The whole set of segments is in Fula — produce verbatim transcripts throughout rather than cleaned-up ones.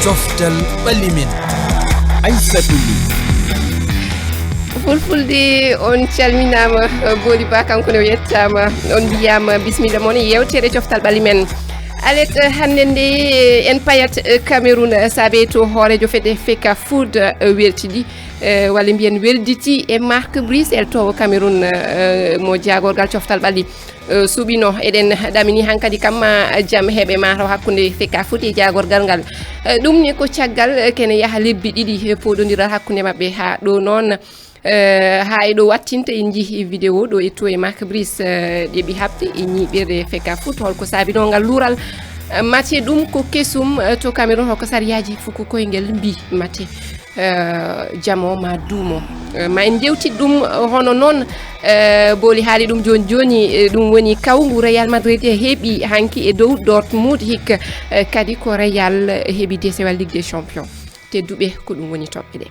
Coftal ɓalli men. Aissatou Ly. Fulfulde, on calminaama. Booli Ba, kanko ne o yettaama, on mbiyaama bisimilla mon e yewtere coftal ɓalli men. Alet hannde nde, en payat Cameroun, saabe to hooreejo fedde Fecafoot weltidi, walla mbiyen welditi e Marc Brice, eltoowo Cameroun, mo jaagorgal coftal ɓalli suɓino. Eɗen ɗamini hankadi kam ma jam heɓe maaro hakkunde Fecafoot e jaagorgal ngal. Ɗum ni ko caggal kene yaha lebbi ɗiɗi e pooɗondiral hakkunde maɓɓe haa ɗo noon. Haa e ɗo wattinta en njii vidéo ɗo e to e Marc Brice, ɗeɓi haɓde e ñiiɓirde Fecafoot. Holko saabinoo ngal luural? Mate ɗum ko kesum to Cameroun, holko sariyaaji fuku koyngel mbii mate? Jamo ma duumo. Ma en jewtit ɗum. Hono noon, booli haali ɗum jooni jooni, ɗum woni kawngu Real Madrid heɓi hanki e dow Dortmund, hikka kadi ko Real heɓi desewal Ligue des Champions. Tedduɓe, ko ɗum woni toɓɓe ɗe.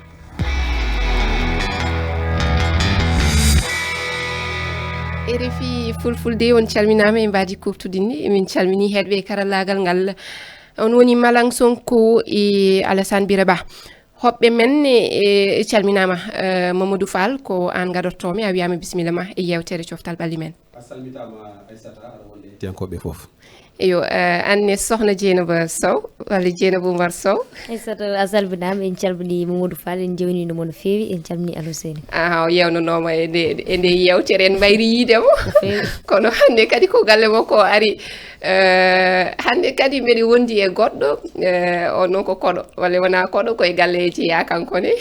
RFI Fulfulde, on calminaama e mbaadi kuuɓtudinni. Min calmini heɗɓe e karallaagal ngal. On woni Malang Sonko e Alassane Biraba. Hoɓɓe men e calminaama. Mamadou Fall, ko aan gadotoomi, a wiyaama bisimilla ma e yewtere coftal ɓalli men. A salmitaama, Aissata, aɗa wonde tiyankooɓe fof. Eyo, anne sohna Jeynaba Sow walla Jeynaba Oumar Sow? Aissata, a salminaama, en calmini Mamadou Fall, en jewnino mo no feewi, en calmini Alhuseyni. Aha, o yewnanooma e nde e nde yewtere, en mbayri yiide mo. Kono hannde kadi ko galle makko o ari. Hannde kadi mbeɗe wondi e goɗɗo, on noon ko koɗo, walla wonaa koɗo, koye galle jeyaa kanko ne.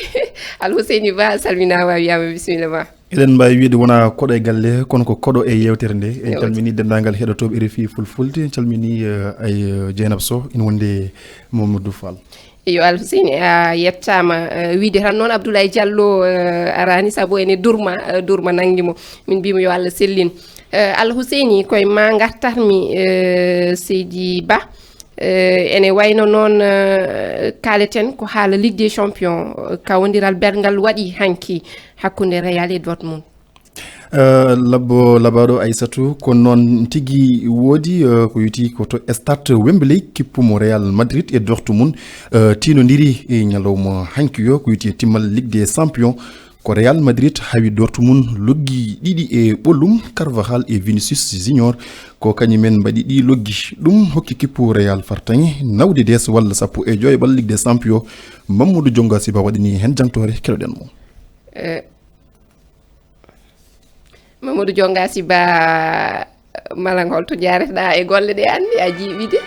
Alhuseyni Ba, a salminaama, a wiyaama bisimilla ma. Eɗen mbaawi wiyde wonaa koɗo e galle, kono ko koɗo e yeewtere nde. En calminii denndaangal heɗotooɓe RFI Fulfulde, en calminii ay Jeynaba Sow, ina wondi e Mamadou Fall. Eyo, Alhuseyni, a yettaama. Wiyde tan noon Abdoulaye Diallo araani, sabu ene durma, durma nanngi mo. Min mbiyii mo yo Allah sellin. Alhuseyni, koye maa ngartatmi, Seydi Ba. Ene wayno noon, kaaleten ko haala Ligue des Champions, kawondiral belngal waɗi hanki hakkunde Real e Dortmund. Labbo labaaɗo Aissatou, ko noon tigi woodi. Ko yowiti ko to stade Wembley, kippu mo Real Madrid e Dortmund tiindondiri e ñalawma hanki o, ko yowiti e timmal Ligue des Champions. Ko Real Madrid hawi Dortmund loggi ɗiɗi e ɓollum. Carvajal e Vinicius Junior ko kañumen mbaɗi ɗi loggi. Ɗum hokki kippu Real fartaŋŋe nawde dees walla sappo e joyɓal Ligue des Champions. Mamadou Dionga Siba waɗani heen jangtoore, keɗoɗen mo. Mamadou Dionga Siba, Malang, holto njaaretoɗaa e golle ɗe anndi a jiiɓide?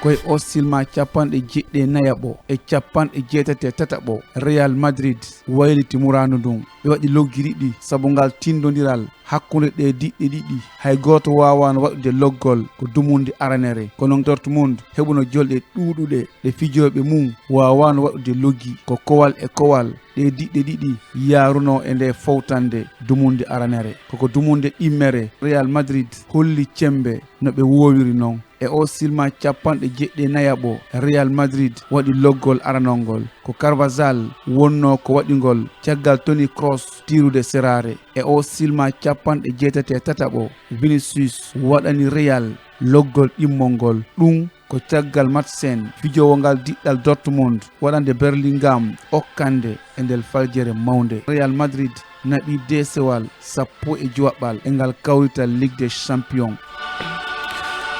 Ko e oo silma capanɗe jeɗɗi e nayaɓo e capanɗe jeetati e tataɓo, Real Madrid wayliti muraadu ndun. Ɓe waɗi loggi ɗiɗi sabu ngal tiindondiral hakkunde ɗee diɗɗe ɗiɗi. Hay gooto waawaano waɗude loggol ko dumunde aranere. Kono Dortmund heɓuno jolɗe ɗuuɗuɗe ɗe fijooɓe mum waawaano waɗude loggi. Ko kowal e kowal ɗee diɗɗe ɗiɗi yaarunoo e ndee fowtande dumunde aranere. Ko ko dumunde ɗimmere Real Madrid holli cemmbe no ɓe woowiri non. E oo silma capanɗe jeɗɗi e nayaɓo, Real Madrid waɗi loggol aranol ngol. Ko Carvajal wonnoo ko waɗi ngol caggal Toni Kroos tiirude seraare. E oo silma capanɗe jeetati e tataɓo, Vinicius waɗani Real loggol ɗimmol ngol. Ɗum ko caggal Maatsen, fijoowo ngal diɗɗal Dortmund, waɗande Bellingham okkande e nder faljere mawnde. Real Madrid naɓi deesewal sappo e jowaɓal e ngal kawrital Ligue des Champions.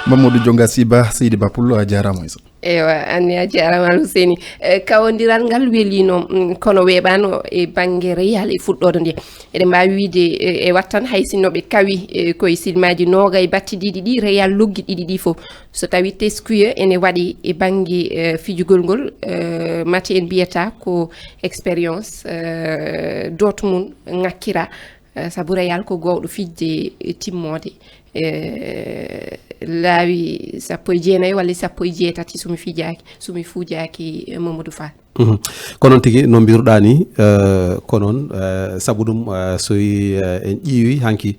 Mamadou Dionga Siba, Seydi Ba Pullo, a jaaraama. Isa. Ewa, anni a jaaraama Alhuseyni. Eh, kawondiral ngal weliino, mm, kono weeɓaano e bannge Real e fuɗɗoode nde. Eɗen mbaawi wiyde, eh, e wattan hay sinno ɓe kawi, eh, koye silmaaji noogay battidiiɗi ɗi, Real loggi ɗiɗi ɗi fof. So tawi teskuya ene waɗi e bannge, eh, fijugol ngol, eh, mate en mbiyata ko expérience, eh, Dortmund ŋakkira, eh, sabu Real ko gowɗo fijde, eh, timmoode, eh, laawi sappo e jeenayi walla sappo e jeetati, so mi fijaaki, so mi fuujaaki, eh, Mamadou Fall. Mhm. Ko noon tigi, no mbiruɗaa ni, eh, ko noon, eh, sabu ɗum, eh, so yi, eh, en ƴeewi hanki,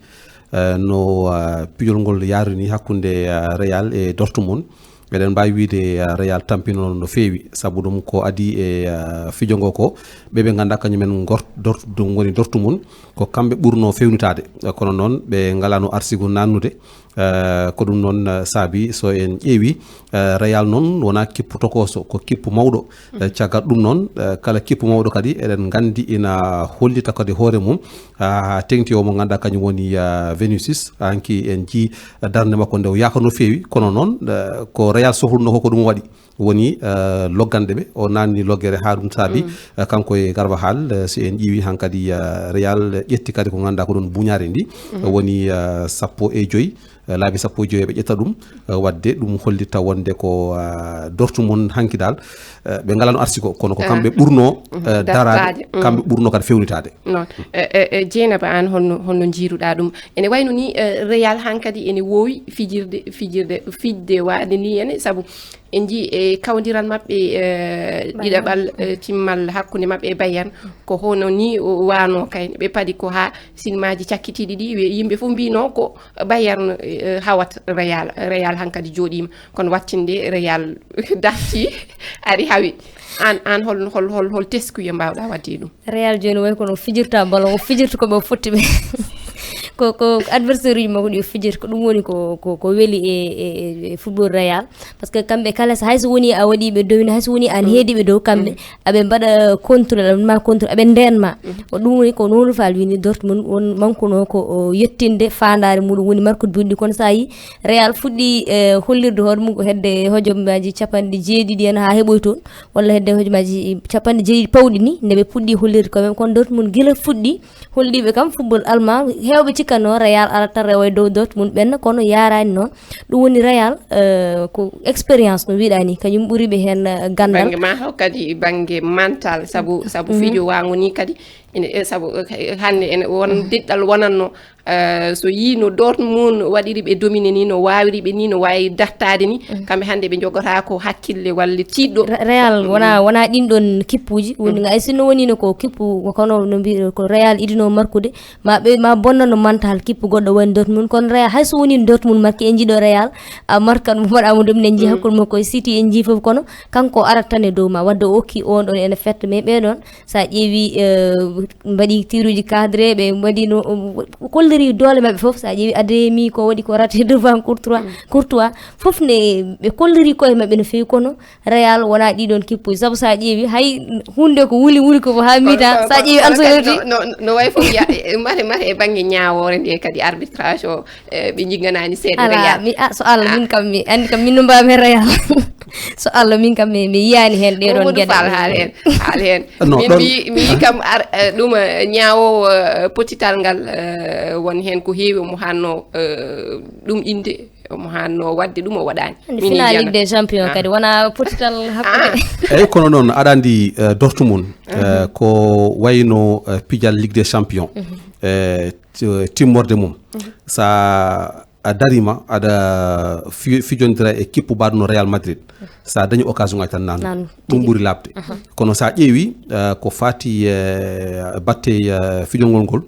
eh, no, eh, pijol ngol yaari ni hakkunde, eh, Real e Dortmund. Eɗen mbaawi wiyde, eh, Real tampino no feewi, sabu ɗum ko adii e, eh, fijo ngo ko ɓe ɓe ngannduɗaa kañumen ngor-, dort-, ɗum woni Dortmund, ko kamɓe ɓurnoo feewnitaade. Eh, kono noon ɓe ngalaano arsigu naannude. Eh, ko ɗum noon, eh, saabi so en ƴeewi, eh, Real noon wonaa kippu tokooso, ko kippu mawɗo. Eh, caggal ɗum noon, eh, kala kippu mawɗo kadi eɗen nganndi ina hollita kadi hoore mum, haa teŋti o mo ngannduɗaa kañum woni, eh, Vinicius. Hanki en njii, eh, darnde makko nde o yaaka no feewi, kono noon, eh, ko Real sohluno ko, ko ɗum waɗi. Woni, eh, logganɗe ɓe, o naanni loggere haa ɗum saabi, eh, kanko e Carvajal, eh, si en ƴeewi hankadi, eh, Real ƴetti kadi ko ngannduɗaa ko ɗoon buñaare ndi, woni, eh, sappo e joy, eh, laabi sappo e joy ɓe ƴetta ɗum, eh, waɗde ɗum hollitta wonde ko, eh, Dortmund hanki dal, eh, ɓe ngalano arsigo, kono ko kamɓe ɓurno, eh, daraade, kamɓe ɓurno kadi fewnitaade. Noon. Eh, eh, eh, Jeynaba, aan holno, holno njiiruɗaa ɗum? Ene wayno ni, eh, Real hankadi ene woowi fijirde, fijirde, fijde waade ni ene, sabu en njii e kawndiral maɓɓe, eh, ɗiɗaɓal, eh, timmal hakkunde maɓɓe e Bayern, ko hono ni o waano kay. Ɓe padi ko haa sinmaaji cakkitiiɗi ɗi, we-, yimɓe fof mbino ko Bayern, eh, hawat Real. Real hankadi jooɗiima, kono wattinde Real darti, ari hawi. Aan, aan hol, hol, hol, hol teskuye mbaawɗaa waɗde e ɗum? Real jooni wayi kono o fijirta ballon, o fijirta ko ɓe fotti ɓe. Ko, ko adversaire uji makko ɗi o fijirta, ko ɗum woni ko, ko, ko weli e, e, e, e football Real. Parce que kamɓe kala, so hay so woni a waɗi ɓe dominer, hay so woni an heedi ɓe dow kamɓe, aɓe mbaɗa contrôle, aɓe ma contrôle, aɓe ndeen ma. Ko ɗum woni ko Nour Fall wini Dortmund won mankuno ko o yettinde faandaare muɗum woni markude buɗɗi, kono so a yi Real fuɗɗi, eh, hollirde hoore mum ko hedde hojomaaji capanɗe jeeɗiɗi en haa heɓoy toon. Walla hedde hojomaaji capanɗe jeeɗiɗi pawɗi ni, nde ɓe puɗɗi hollirde ko ɓen. Kono Dortmund gila fuɗɗi, holliɓe kam football allemand, heewɓe cikkanno Real arata rewa e dow Dortmund ɓenna, kono yaaraani noon. Ɗum woni Real, eh, ko expérience no mbiɗa ni, kañum ɓuri ɓe heen, eh, ganndal. Bannge ma haw kadi bannge mental, sabu, sabu fijo waango ni kadi, ene, eh, sabu, eh, hannde ene won diɗɗal wonanno, eh, so yii no Dortmund waɗiri ɓe dominer ni, no waawiri ɓe ni, no waawi dartaade ni, kamɓe hannde ɓe njogata ko hakkille walla tiiɗɗo. Re-, Real wona, wona ɗin ɗon kippuuji, woni ay sinno woni no ko kippu, kono no mbiɗo ko Real idino markude, ma ɓe, ma bonnano mental kippu goɗɗo woni Dortmund, kono Real hay so woni Dortmund marki en njiɗo Real, a markan mo waɗa mo dominer en njii hakkunde makko e City en njii fof, kono kanko o arat tan e dow ma, wadde o okki on ɗon ene fetta, mais ɓe ɗon sa ƴeewi, eh, mbaɗi tiruji cadré, ɓe mbaɗi no, o kolliri doole maɓɓe fof, sa ƴeewi Adeyemi ko waɗi ko raté devant Courtois, Courtois, fof ne ɓe kolliri koye maɓɓe no feewi, kono Real wona ɗiɗon kippuji, sabu sa ƴeewi hay hunde ko wuli wuli ko ha mita, sa ƴeewi Ancelotti. No, no, no wayi fof ya, e, mate, mate e bannge ñaawoore nde kadi arbitrage o, e, ɓe jigganani seeɗa Real. Mi, a, so Allah, min kam mi andi kam min no mbawmi Real. So Allah, min kam mi, mi yiyani hen ɗeɗon Mamadou geɗe. Fall, haal hen, haal hen. Non, min ɗon mbi, mi wi kam ar, e, ɗum, e, ñaawowo, e, potital ngal, e, won hen ko heewi omo hanno, e, ɗum inde. Omo hanno waɗde ɗum, o waɗaani. Andi final Ligue des Champions kadi wona potital hakkunde. Eyyi, kono noon aɗa andi, eh, Dortmund, eh, ko wayno, eh, pijal Ligue des Champions. Eh, t-, timmorde mum. Sa a darima aɗa fi-, fijondira e kippu baɗuno Real Madrid. Sa dañi occasion ngaji tan nan. Nan. Ɗum ɓuri laaɓde. Kono sa ƴeewi, eh, ko fati, eh, batte, eh, fijongol ngol,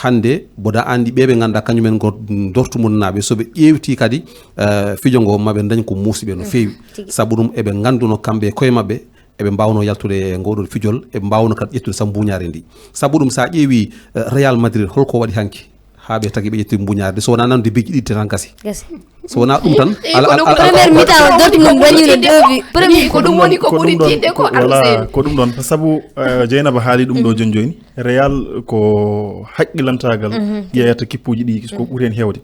hannde mboɗa anndi ɓe ɓe ngannduɗaa kañumen ko Dortmund naaɓe, so ɓe ƴeewti kadi, eh, fijo ngo, maɓe ndañ ko muusi ɓe no feewi. Tigi. Sabu ɗum eɓe ngannduno kamɓe e koye maɓɓe, eɓe mbaawno yaltude e ngoɗon fijol, eɓe mbaawno kadi ƴettude sabu mbuñaari ndi. Sabu ɗum sa ƴeewi, eh, Real Madrid holko waɗi hanki? Haa ɓe tagi ɓe ƴetti mbuñaarde, so wonaa nannude biiji ɗiɗi tan gasi. Gasi. So wonaa ɗum tan, ala, ala, ala, première mi-temps o Dortmund wañino deux buts. Premier ko ɗum woni ko ɓuri tiiɗde ko Alseyni. Ko ɗum ɗon, sabu, eh, Jeynaba haali ɗum ɗo joni joni. Real ko haqqilantaagal ƴeewata kippuuji ɗi, ko ɓuri heen heewde.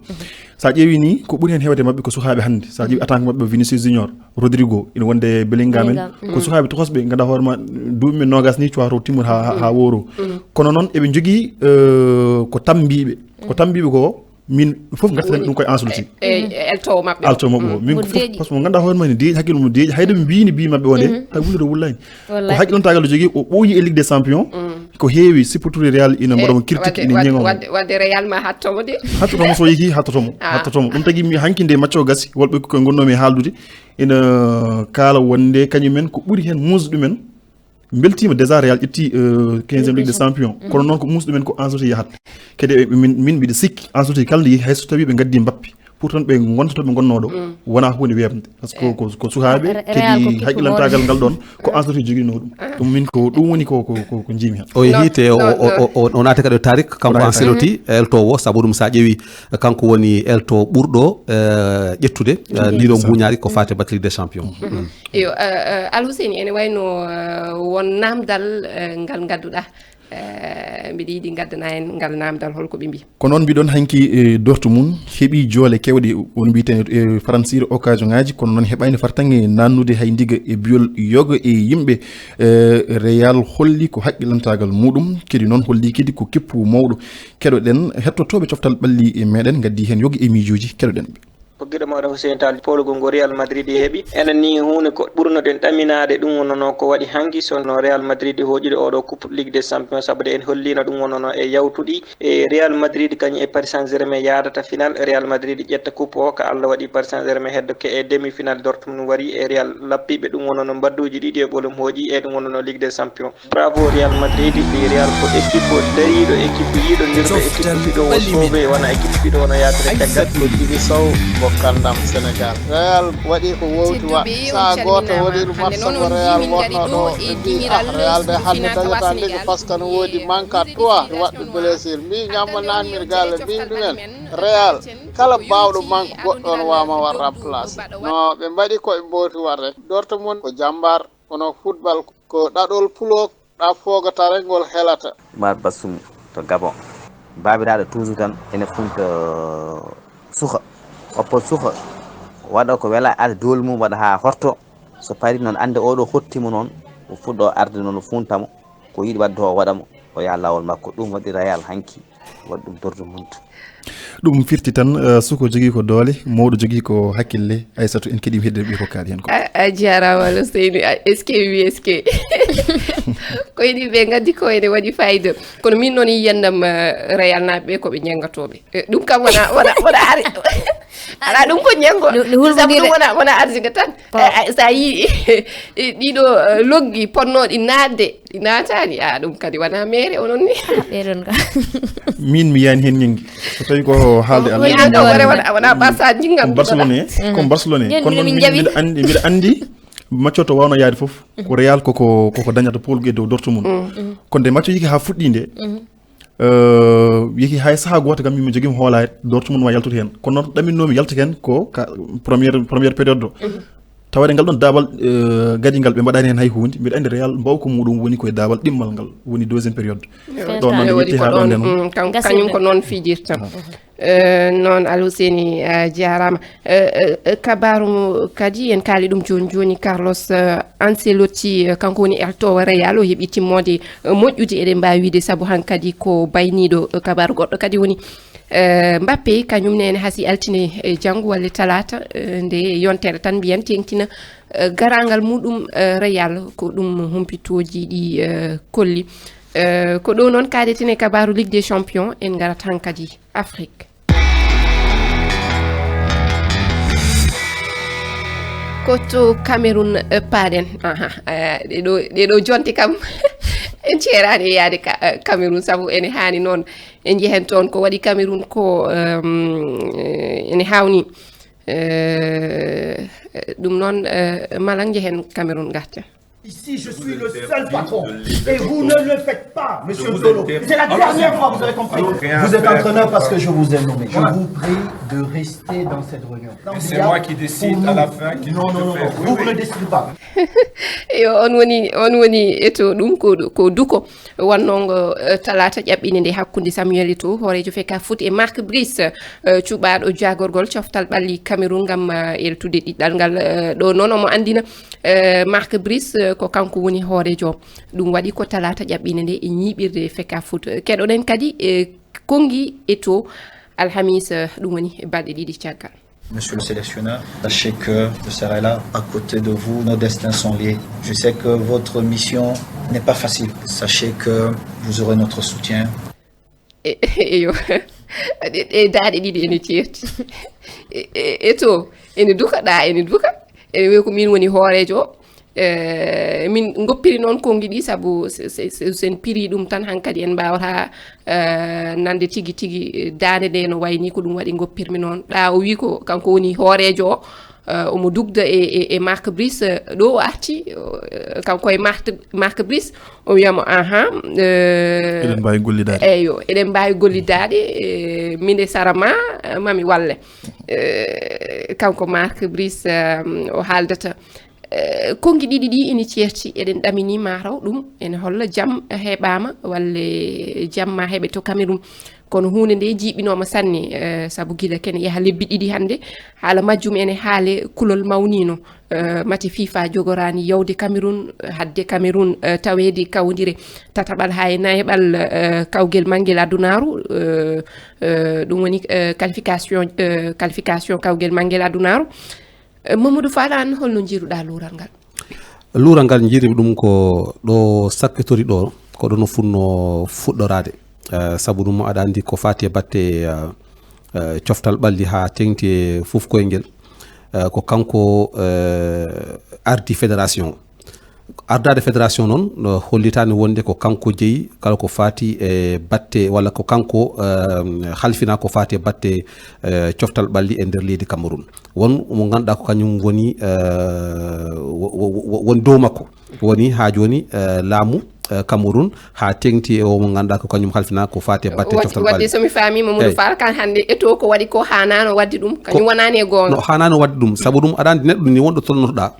So a ƴeewi ni, ko ɓuri heen heewde maɓɓe ko sukaaɓe hannde. So a ƴeewi attaque maɓɓe, Vinicius Junior, Rodrygo, ina wonde Bellingham en. Bellingham. Ko sukaaɓe tokosɓe, ngannduɗaa hoore ma, duuɓi men noogas ni, cuwaa to timmoto haa, haa, haa wooro. Kono noon, eɓe njogii, eh, ko tammbiiɓe. Ko tammbiiɓe ko, min fof ngartiren ɗum koye Ancelotti. E, e, e eltowo maɓɓe o. Eltowo maɓɓe o. Min ko fof, par ce que mo ngannduɗaa hoore ma ne deeƴi, hakkille mum deeƴi, hay ɗo ɓe mbiyini bi maɓɓe o nde, hay wullito wullaani. Ko haqqilantaagal o jogii, o ɓooyi e Ligue des Champions. Ko heewi supporter Real ina mbaɗa mo critique, ina ñeeŋa mo. Wadde, wadde Real ma hattomo de. Hattotomo so yehii, hattotomo. Hattotomo. Ɗum tagi mi hanki nde match o gasi, wonɓe ko ngonnoomi e haaldude, ina kaala wonde kañumen ko ɓuri heen muusde ɗumen. Mbeltiima déjà Real ƴetti, euh, quinzième Ligue des Champions. Kono noon ko muusde ɗumen ko Ancelotti yahat. Kadi e min, min mbiɗa sikki Ancelotti kala nde yehi hay so tawii ɓe ngaddi Mbappe. Pour tan ɓe ngonta to ɓe ngonnoo ɗo, wonaa huunde weeɓnde. Parce que ko, ko suhaaɓe kadi haqqillantaagal ngal ɗoon, ko Ancelotti joginoo ɗum. Ɗum min ko, ɗum woni ko, ko, ko, ko njiimi heen. O yehi te o, o, o, o naati kadi e tarik, kanko Ancelotti, elto o, sabu ɗum so a ƴeewi, kanko woni elto ɓurɗo, eh, ƴettude, eh, ndiɗo mbuuñaari ko faati bak Ligue des Champions. Iyo, eh, eh, Al Husseini, ene wayno, eh, won naamdal, eh, ngal ngadduɗaa. Eh, mbiɗa yiɗi ngaddana en ngal naamdal, holko ɓe mbii? Ko noon mbiɗon hanki, eh, Dortmund heɓi joole kewɗe, on mbiyeten e Faransiire occasion ngaji, kono noon heɓaani fartaŋŋe nannude hay ndiga e biyol yoga e yimɓe. Eh, Real holli ko haqqillantaagal muɗum, kadi noon holli kadi ko kippu mawɗo. Keɗoɗen hettotooɓe coftal ɓalli e meɗen, ngaddi heen yoga e miijooji, keɗoɗen ɓe. Ko giɗo mooɗon Hussein Tall, poolugol ngo Real Madrid heɓi. Enen ni huunde ko ɓurnoɗen ɗaminaade ɗum wonnono ko waɗi hanki, so no Real Madrid hooƴude oɗo Coupe Ligue des Champions, sabu de en holliino ɗum wonnono e yawtuɗi. E Real Madrid kañum e Paris Saint-Germain yaadata final, Real Madrid ƴetta coupe o, ka Allah waɗi Paris Saint-Germain heddoke e demi-final, Dortmund wari e Real lappiɓe ɗum wonnono mbadduuji ɗiɗi e ɓolum hooƴi e ɗum wonnono Ligue des Champions. Bravo Real Madrid, ɗi Real ko équipe dariiɗo, équipe yiɗondirɗo, équipe fiɗo o sauvé, wona équipe fiɗo wona yaatere caggal. Ko Jibi Sow mo kandam Sénégal. Real waɗi ko wowti wa. Saha gooto waɗiru match mo Real wonno ɗo, ɓe mbi, ah, Real de hannde dañata ligue parce que no woodi manque à trois waɗɓe blessure. Mbi ñamma nanmir galle, mbi ɗumen Real kala baawɗo manque goɗɗo on wawma war remplace. No ɓe mbaɗi koɓe mbowti warde. Dortmund ko jambar, kono football ko ɗaɗol pulo. Ɗa fogatare ngol helata. Umar Basum to Gabon. Baabiraaɗo toujours tan ene funta suka. Oppo suka. Waɗa ko wela ada doole mum waɗa haa horto. So pari noon annde oɗo hottimo noon, o fuɗɗo arde noon o funtamo. Ko yiɗi waɗde o waɗamo. O yaha laawol makko. Ɗum waɗi Real hanki. Waɗi ɗum Dortmund. Ɗum firti tan, eh, suko jogii ko doole, mawɗo jogii ko hakkille. Aysatu, en keɗiima heɗde ɓe ko kaali heen ko. A, a jaaraama, Al Husseini. A, est-ce que wi, est-ce que? Ko ene ɓe ngaddi ko ene waɗi fayida. Kono min noon yiyannam, eh, Real naaɓe ɓe ko ɓe ñanngatooɓe. Eh, ɗum kam wona, wona, wona ari. Alaa ɗum ko ñanngo. No, no hulɓinira. Sabu ɗum wona, wona arsiga tan. Eh, eh, so a yii, eh, ɗiɗo, eh, loggi ponnooɗi naatde. Ɗi naataani, a, ɗum kadi wona meere onon ni. Ɓeɗon ka. Min mi yani heen ñanngi. So tawi ko haalde Allah. Wona ɗo wona, wona, wona ɓasa jingal. Comme Barcelone, comme Barcelone. Kono noon min mbiɗa anndi, mbiɗa anndi match o to wawno yaade fof. Ko Real koko, koko dañata poolgu e dow Dortmund. Kono nde match o yiki haa fuɗɗi nde, eh, yiki hay saha gooto kam mi jogima hoolaare Dortmund ma yaltude heen. Kono noon ɗaminnomi yalta heen ko ka première, première période o. Tawde ngal ɗon daabal, eh, gadigal ɓe mbaɗani heen hay huunde. Mbiɗa anndi Real mbawka muɗum woni koye daabal ɗimmal ngal woni deuxième période. Ɗon noon nde yetti haa ɗon nden. Mm, kan-, kañum ko noon fijirta. Eh, noon Al Husseini, eh, jaaraama. Eh, eh, eh, kabaaru kadi en kaali ɗum jooni jooni, Carlos, eh, Ancelotti, eh, kanko woni eltoowo Real, o heɓi timmoode, eh, moƴƴude, eɗen mbaawi wiyde, sabu hankadi ko bayniiɗo, eh, kabaaru goɗɗo kadi woni Eh, Mbappe, kañum ne ene hasii altine, eh, janngo walla talaata, eh, nde yontere tan mbiyen teeŋtina, eh, garaangal muɗum, eh, Real, ko ɗum humpitooji ɗi, eh, kolli. Eh, ko ɗo noon kaadeten e kabaaru Ligue des Champions, en ngarat hankadi Afrique. Ko to Cameroun, eh, paaɗen. Aha, eh, ɗeɗo, ɗeɗo jonte kam, en ceeraani e yaade ka, eh, Cameroun, sabu ene haani noon. En njehen toon ko waɗi Cameroun ko, ehm, ene haawnii. Eh, ɗum noon, eh, mala njehen Cameroun ngarten. Ici, je suis le seul patron. Et vous ne le faites pas, monsieur Dolo. C'est la dernière fois, vous avez compris. Vous êtes entraîneur parce que je vous ai nommé. Je vous prie de rester dans cette réunion. C'est moi qui décide à la fin qui... Non, non, non, non. Vous, vous ne décidez pas. Eyo, on woni, on woni Eto, ɗum ko, ko duko. Wonnoo ngo, eh, talaata ƴaɓɓiinde nde hakkunde Samuel Eto'o, hooreejo Fecafoot, e Marc Brice, eh, cuɓaaɗo jaagorgol coftal ɓalli Cameroun ngam, eh, eltude ɗiɗɗal ngal. Eh, ɗo noon omo anndina, eh, Marc Brice, eh, ko kanko woni hooreejo. Ɗum waɗi ko talaata ƴaɓɓiinde nde e ñiiɓirde Fecafoot. Keɗoɗen kadi, eh, konngi Eto'o alhamis, eh, ɗum woni balɗe ɗiɗi caggal. Monsieur le sélectionneur, sachez que je serai là à côté de vous. Nos destins sont liés. Je sais que votre mission n'est pas facile. Sachez que vous aurez notre soutien. E, eyo. Ɗe, ɗe daaɗe ɗiɗi ene ceerti. E, e, Eto'o, ene duka, ɗa ene duka. Ene wiya ko min woni hooreejo o. Eh, min ngoppiri noon konngi ɗi, sabu se- se- se- sen piri ɗum tan, hankadi en mbaawata eh, nande tigi tigi, eh, daande nde no wayni ko ɗum waɗi ngoppirmi noon. Ɗa o wi ko kanko woni hooreejo o, eh, omo dugda e, e, e Marc Brice, eh, ɗo o arti, eh, kanko e Marc, Marc Brice, o wiyamo, aha, eh, Eɗen mbaawi gollidaade. Eyo, eɗen mbaawi gollidaade, eh, min e sara ma, eh, mami walle. Eh, kanko Marc Brice, eh, o haaldata. Eh, konngi ɗiɗi ɗi ina ceerti, eɗen ɗamini mataw ɗum ene holla jam heɓaama, walla jam ma heɓe to Cameroun. Kono huunde nde jiiɓinooma sanne, eh, sabu gila kene yaha lebbi ɗiɗi hannde, haala majjum ene haale kulol mawnino. Eh, mate FIFA jogoraani yawde Cameroun, hadde Cameroun, eh, taweede kawndire tataɓal haa e nayaɓal, eh, kawgel manngel adunaaru, eh, eh, ɗum woni, eh, qualification, eh, qualification kawgel manngel adunaaru. Eh, Mamadou Fall, an holno njiiruɗa luural ngal? Luural ngal, njiirimi ɗum ko ɗo sakkitori ɗo, ko ɗo no funno fuɗɗoraade. Eh, sabu ɗum aɗa anndi ko faati e batte, eh, eh, coftal ɓalli haa teŋti e fof koye ngel. Eh, ko kanko, eh, ardi fédération. Ardaade fédération noon, no hollitaani wonde ko kanko jeyi kala ko faati e batte, walla ko kanko, eh, halfina ko faati e batte, eh, coftal ɓalli e nder leydi Cameroun. Won mo ngannduɗaa ko kañum woni, eh, wo- wo- wo- woni dow makko. Woni haa jooni, eh, laamu, eh, Cameroun, haa teŋti e o mo ngannduɗaa ko kañum halfina ko faati e batte coftal ɓalli. Wadde so mi faami, Mamadou Fall, kan hannde Eto'o ko waɗi ko haanaano waɗde ɗum, kañum wonaani e goonga. No haanaano waɗde ɗum, sabu ɗum aɗa anndi neɗɗo ni wonɗo tolnotoɗaa,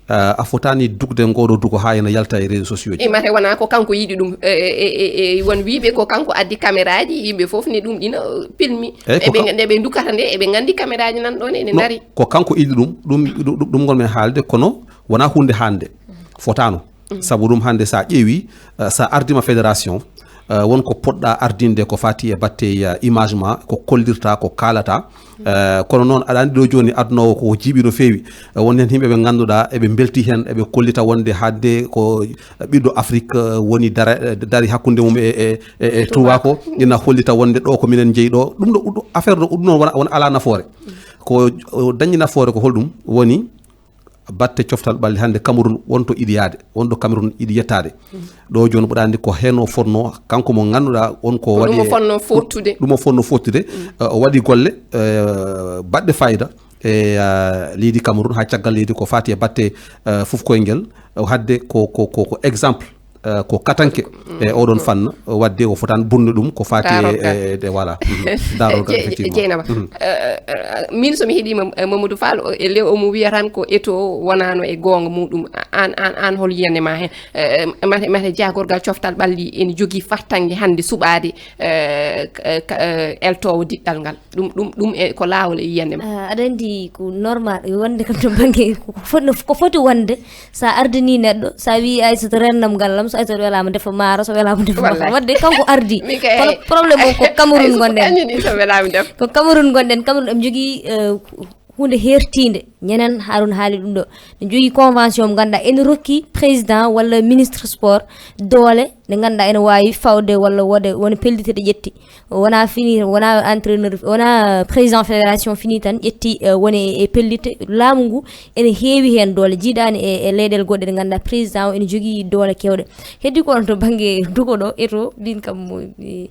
eh, a fotaani dugde ngoɗo dugo haa ena yalta e réseaux sociaux ji. E mate wona ko kanko yiɗi ɗum. E, e, e, e, won wiiɓe ko kanko addi caméra ji, yimɓe fof ne ɗum ɗina, eh, pilmi. Eɓe nde ɓe dukata nde, eɓe nganndi caméra ji nan ɗon ene ndari. Ko kanko yiɗi ɗum, ɗum, ɗum, ɗum ngon men haalde, kono wona huunde hannde. Fotaano. Sabu ɗum hannde so a ƴeewi, eh, so a ardima fédération, eh, won ko poɗɗa ardinde ko fati e batte, eh, image ma, ko kollirta, ko kaalata. Eh, kono noon aɗa anndi ɗo jooni aduna o ko jiiɓi no feewi. Eh, won heen yimɓe ɓe ngannduɗaa eɓe mbelti heen, eɓe kollita wonde hannde ko ɓiɗɗo Afrique, eh, woni dara-, eh, dari hakkunde mum e, e, e, e tubaako, ina hollita wonde ɗo ko minen njeyi ɗo. Ɗum ɗo, ɗum ɗo affaire ɗo, ɗum noon wona, wona alaa nafoore. Ko, o dañi nafoore ko holɗum? Woni batte coftal ɓalli hannde Cameroun wonto iɗi yaade, wonto Cameroun iɗi yettaade. Ɗo jooni mboɗa anndi ko heen o fotno, kanko mo ngannduɗaa on ko Ko waɗi ɗum o e- fotno fottude. Ɗum o fotno fottude. Eh, o waɗi golle, eh, baɗɗe fayida e, eh, leydi Cameroun, haa caggal leydi ko fati e batte, eh, fof koye ngel. O hadde ko, ko, ko, ko exemple, eh, ko katanke e oɗon fanna, wadde o fotan bonnu ɗum ko fati e, Daarorgal. E, e, voilà. Mhm. Daarorgal, Je- effectivement. Jeynaba. Mhm. Eh, eh, min somi heɗima, eh, Mamadou Fall, o- e le omo wiya tan ko Eto'o wonano e goonga muɗum. An, an, an hol yiyande ma hen? Eh, mate, mate jaagorgal coftal ɓalli ene jogii fartange hannde suɓaade, eh, k- eh, ka- eh, eltowo diɗɗal ngal. Ɗum, ɗum, ɗum e ko laawol e yiyande ma. Ah, aɗa anndi ko normal, e wonde kam to bannge ko foti, ko foti wonde, sa ardini neɗɗo, sa wi: "Ay, so to rennam ngallam, so ay so welaama defa maaro, so welaama defa maaro." Wallay. Wadde kanko ardi. Min kay, kono ay, problème o ko ay, Cameroun ay, so gonɗen. Añini so welaama def. Ko Cameroun gonɗen, Cameroun eɓe njogii, eh, huunde hertiinde. Ñenen Harouna haali ɗum ɗo. Ne njogii convention mo ngannduɗaa ene rokki président walla ministre sport doole nde ngannduɗaa ene waawi fawde walla wode wona pellitte ɗe ƴetti. Wona fini, wona entraîneur, wona président fédération fini tan ƴetti, eh, woni e, e pellitte. Laamu ngu ene heewi heen doole, jiidaani e, e leyɗeele goɗɗe ɗe ngannduɗaa président o ene jogii doole kewɗe. Heddi ko on to bannge dugo ɗo, Eto'o, min kam mo, eh,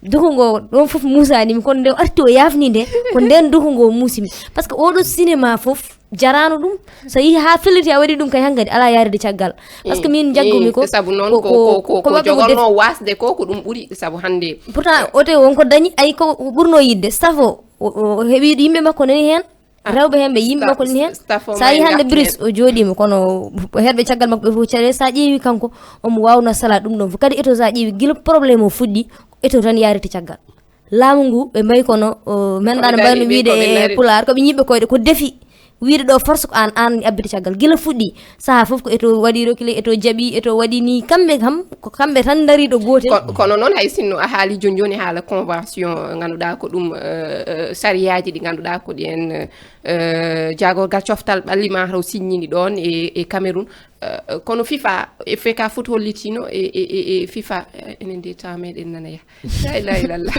dugo ngo ɗon fof muusaani mi, kono nde o arti o yaafni nde, ko nden dugo ngo muusi mi. Par ce que oɗo cinéma fof jaraano ɗum. So yehi haa felliti a waɗi ɗum kay hankadi alaa yaarde caggal. Par ce que min njaggumi ko, sabu noon ko, ko, ko, ko, ko maɓɓe ko jogorno def- wasde ko, ko ɗum ɓuri, sabu hannde pourtant ote wonko dañi, ay ko ɓurno yiɗde. Safo, o, o, o heɓi yimɓe makko nani heen. Ah, rewɓe heen ɓe yimɓe makko nani heen. Staff o sa yi hannde Brice o jooɗiima, kono heɗɓe caggal makko ɓe fof caɗe. Sa ƴeewi kanko, omo waawno sala ɗum ɗon fof. Kadi Eto'o sa ƴeewi gila problème o fuɗɗi, Eto'o tan yaarite caggal. Laamu ngu, ɓe mbayi kono, o, men ɗaano mbayno wiide e pulaar, ko ɓe ñiɓɓe koyɗe, ko defi. Wiide ɗo force ko aan, aan abbita caggal. Gila fuɗɗi, saha fof ko Eto'o waɗi reculé, Eto'o jaɓi, Eto'o waɗi ni. Kamɓe kam, ko kamɓe tan ndari ɗo gootel. Ko- kono noon, hay sinno a haali jooni jooni haala convention, ngannduɗaa ko ɗum, eh, eh, sariyaaji ɗi ngannduɗaa ko ɗi en, eh, jaagorgal coftal ɓalli ma taw signini ɗoon e, e Cameroun. Eh, kono fifa, e feka foot hollitino e, e, e, e fifa, eh, enen de temps meɗen nana yaha. La ilaha illallah.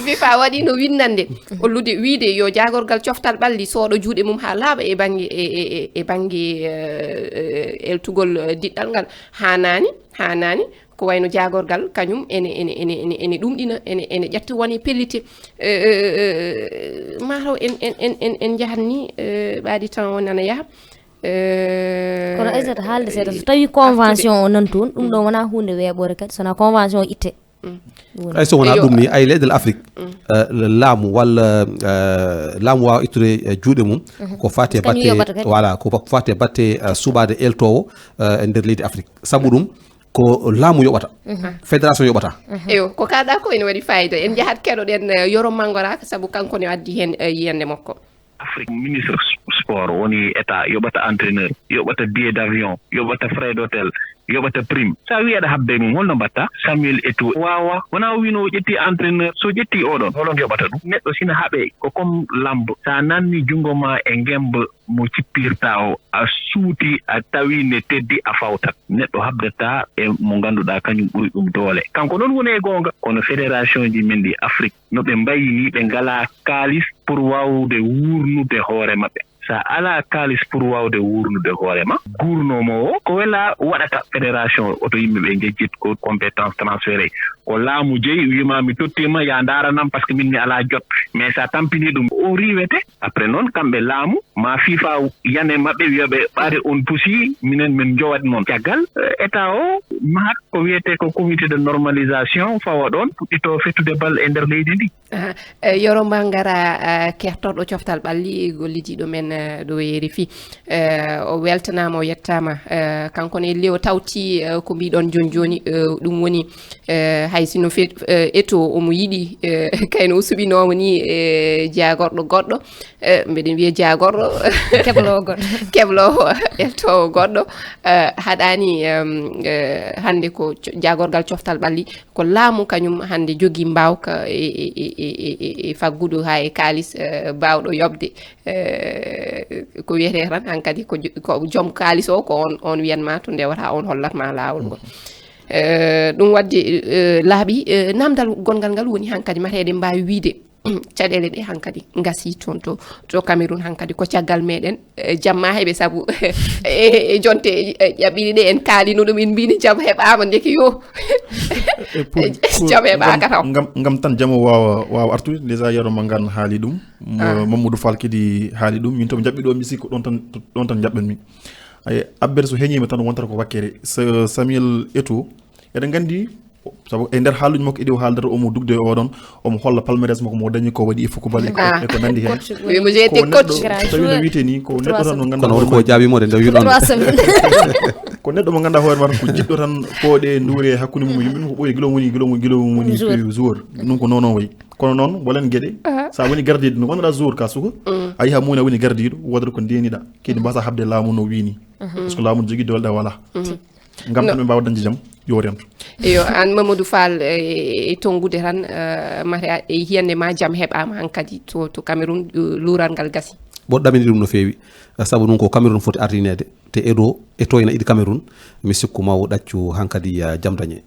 Fifa waɗino winnande, hollude wiide yo jaagorgal coftal ɓalli sooɗo juuɗe mum haa laaɓa e bannge, e, e, e, e bannge, eh, eh, eltugol, eh, diɗɗal ngal. Haanaani, haanaani. Ko wayno jaagorgal kañum ene, ene, ene, ene, ene ɗumɗina, ene, ene ƴetta woni pellite. Eh, eh, eh, eh, mataw en, en, en, en, en njahat ni, eh, ɓaadi temps o nana yaha. Eh, Kono Aissata, haalde seeɗa, so tawi convention o nan toon, ɗum ɗo wona huunde weeɓore kadi, sona convention o itte. Ɗum woni. Ay, so wona ɗum ni, ay leyɗe Afrique, eh, laamu walla, eh, laamu wawa ittude, eh, juuɗe mum ko fati e Kañum batte, yoɓata kadi. Voilà, ko ba- fati e batte, eh, suɓade eltowo, eh, e nder leydi Afrique. Sabu ɗum ko laamu yoɓata, fédération yoɓata. Eyo, ko kaɗa ko ene waɗi fayida. En njahat keɗoɗen, eh, Yoro Mangora, sabu kanko ne addi heen, eh, yiyannde makko. Afrique, ministre sport woni état yoɓata entraîneur, yoɓata billet d'avion, yoɓata frais d'hôtel, yoɓata prime. Sa wi aɗa habda e mum, holno mbatta? Samuel Eto'o wawa, wona o wino o ƴetti entraîneur, so ƴetti oɗon, holon yoɓata ɗum? Neɗɗo sina haɓe ko comme lambo, sa nanni junngo ma e ngemba mo cippirta o, a suuti, a tawi ne teddi, a fawtat. Neɗɗo habdata e mo ngannduɗaa kañum ɓuri ɗum doole. Kanko noon woni e goonga. Kono fédération ji men ɗi Afrique, no ɓe mbayi ni, ɓe ngalaa kaalis pour waawde wuurnude hoore maɓɓe. Sa alaa kaalis pour waawde wuurnude hoore ma, guurnoomo o, ko wela waɗata fédération? Oto yimɓe ɓe njejjit ko compétence transféré. Ko laamu jeyi, wima mi tottiima, ya ndaaranam, parce que min mi alaa jot. Mais sa tampini ɗum, o riiwete. Après noon, kamɓe laamu, ma fifa yane maɓɓe, wiya ɓe, ɓaade on pusi, minen min jowat noon. Caggal, eh, état o mahat ko wiyete ko comité de normalisation, fawa ɗoon, puɗɗito fettude bal e nder leydi ndi. Aha. Eh, Yoro Mangara, eh, kertorɗo coftal ɓalli, gollidiiɗo men, eh, ɗo e RFI. Eh, o weltanaama, o yettaama. Eh, kanko ne, le o tawti, eh, ko mbiɗon jooni jooni, eh, ɗum woni, eh, hay sinno fe-, eh, Eto'o omo yiɗi, eh, kayno o suɓinooma ni, eh, jaagorɗo goɗɗo. Eh, mbeɗen wiya jaagorɗo. Kebloowo goɗɗo. Kebloowo, eltoowo goɗɗo. Eh, haɗaani, em, eh, hannde ko co-, jaagorgal coftal ɓalli. Ko laamu kañum hannde jogii mbaawka e, e, e, e, e, e faggudu haa e kaalis, eh, baawɗo yoɓde. Eh, ko wiyetee tan hankadi ko jo-, ko joom kaalis o, ko on, on wiyanma to ndewata, on hollatma laawol ngol. Eh, ɗum waɗde, eh, laaɓi, eh, namdal gonngal ngal woni hankadi mate eɗen mbaawi wiyde caɗeele ɗe hankadi ngasii toon to, to Cameroun hankadi ko caggal meɗen, eh, jamma heɓe sabu e, e jonte, eh, ƴaɓɓiɗi ɗe en kaalino ɗum, en mbini jam heɓaama ndeke yo. E pour, pour Jam heɓaaka taw. Ngam, ngam tan jam o waawa, waawa artude, déjà Yoro Mangara haali ɗum, Mo-, Mamadou Fall kadi haali ɗum, min to mi jaɓɓi ɗo mi sikko ɗon tan, ɗon tan jaɓɓanmi. Ay, abbere so heñiima tan wontata ko wakkere. Sa-, Samuel Eto'o, eɗen nganndi, sabu e nder haaluuji makko ɗi o haaldata, omo dugde e oɗon, omo holla palmarès makko mo dañi ko waɗi e football e ko, e ko nanndi heen. Wimo jeete Ko neɗɗo, coach. so tawi no wiyetee ni, ko neɗɗo tan no ngannduɗaa Kono hoore won ko makko. Jaabi mo de nde wiɗon. Trois semaines. Ko neɗɗo mo ngannduɗaa hoore makko ko jiɗɗo tan pooɗe nduure hakkunde mum e yimɓe ɗum, ko ɓooyi gila woni, gila woni, gila woni joueur. Ɗum ko noon o wayi. Kono noon, wolen geɗe, sa woni gardiiɗo, no wonnoɗaa joueur ka suka, a yaha moni a woni gardiiɗo, woodata ko ndeniɗaa. Kadi mbasa haɓde laamu no wiini. Parce que laamu no jogii doole ɗa wala. Ngam tan ɓe mbaawa dañde jam, yo rento. Eyo, aan Mamadou Fall, e, e tonngude tan, eh, mate a, e hiyannde ma jam heɓaama hankadi to, to Cameroun, eh, luural ngal gasi. Mboɗo ɗamini ɗum no feewi, eh, sabu ɗum ko Cameroun foti ardineede, te Eto'o, Eto'o ina yiɗi Cameroun, mi sikku ma o ɗaccu hankadi, eh, jam dañe.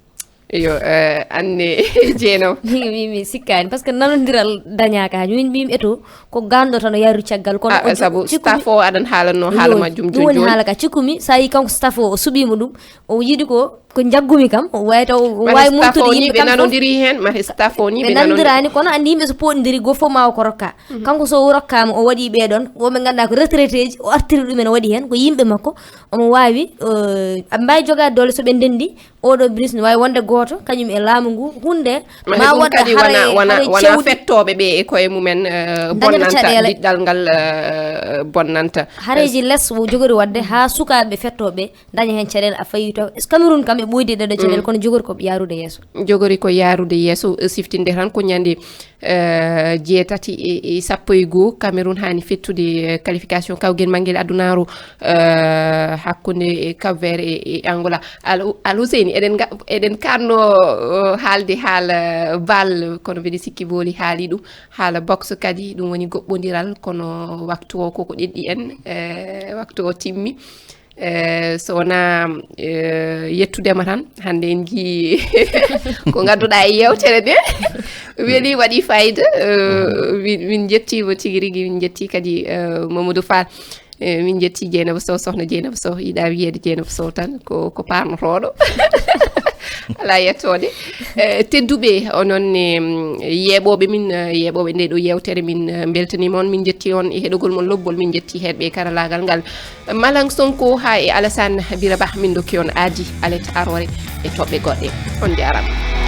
Eyo, eh, anne Jeeno. Mi, mi, mi sikkaani, parce que nanondiral dañaaka, min mbimi Eto'o, ko ganndo tan o yaaru caggal, kono Ah, o ju-, sabu cikkumi staff o aɗan haalanno haala Yo, majjum ɗum jooni woni jooni. Haala ka cikkumi, sa yi kanko staff o, o suɓiima ɗum, o yiɗi ko, ko njaggumi kam, o wawi taw, o Mate wawi staff o montude ni yimɓe ɓe kam fof. Nanondiri heen, mate staff o ni Ɓe ɓe nanondiri. Nanondirani, kono anndi yimɓe so poɗondiri, goo fof ma o ko rokka. Kanko so o rokkama, o waɗi ɓeɗon, woɓe ganduɗa ko retraité ji, o artiri ɗumen, o waɗi heen, ko yimɓe makko, omo wawi, eh, aɓe mbawi jogade doole so ɓe ndendi, oɗo bris ne wawi wonde gooto, kañum e laamu ngu, hunde, Mate ma ɗum waɗa kadi haray, wona, wona, haray wona cewɗi. Fettoɓe ɓe e koye mumen, eh, Dañata bonnanta caɗeele. Diɗɗal ngal, eh, bonnanta. Hareji les o jogori wadde ha sukaɓe fettoɓe daña hen caɗele a fayi taw. Cameroun kam e ɓoyde ɗeɗo caɗele, kono jogori ko yarude yeeso. Jogori ko yarude yeeso, eh, siftinde tan ko ñande, eh, jeetati e, e sappo e goo, Cameroun hani fettude, eh, qualification kawgel manguel adunaru, eh, hakkunde e Cap Vert e, e Angola. Al, Al Husseini, eɗen ga-, eɗen kanno, eh, haalde haala bal, kono mbiɗa sikki Booli haali ɗum, haala boxe kadi, ɗum woni goɓɓodiral, kono waktu o koko ɗeɗɗi en, eh, waktu o timmi. Eh, so wonaa eh, yettudema tan, hannde en njii ko ngadduɗaa e yewtere nde. Weli, waɗi fayida. Eh, min min njettiima tigi rigi, min njetti kadi eh, Mamadou Fall. Eh, min njetti Dieynaba Sow, sohna Dieynaba Sow, yiɗa wiyeede Dieynaba Sow tan ko ko parnotooɗo. Alaa yettoode. Eh, tedduɓe, onon ne mm, yeeɓooɓe min eh, yeeɓooɓe nde ɗo yewtere, min eh, mbeltaniima on, min njetti on e heɗogol mon lobbol, min njetti heɗɓe karalaagal ngal. Malang Sonko haa e Alassane Bira Bah, min ndokki on aadi alet aroore e toɓɓe goɗɗe. On njaaraama.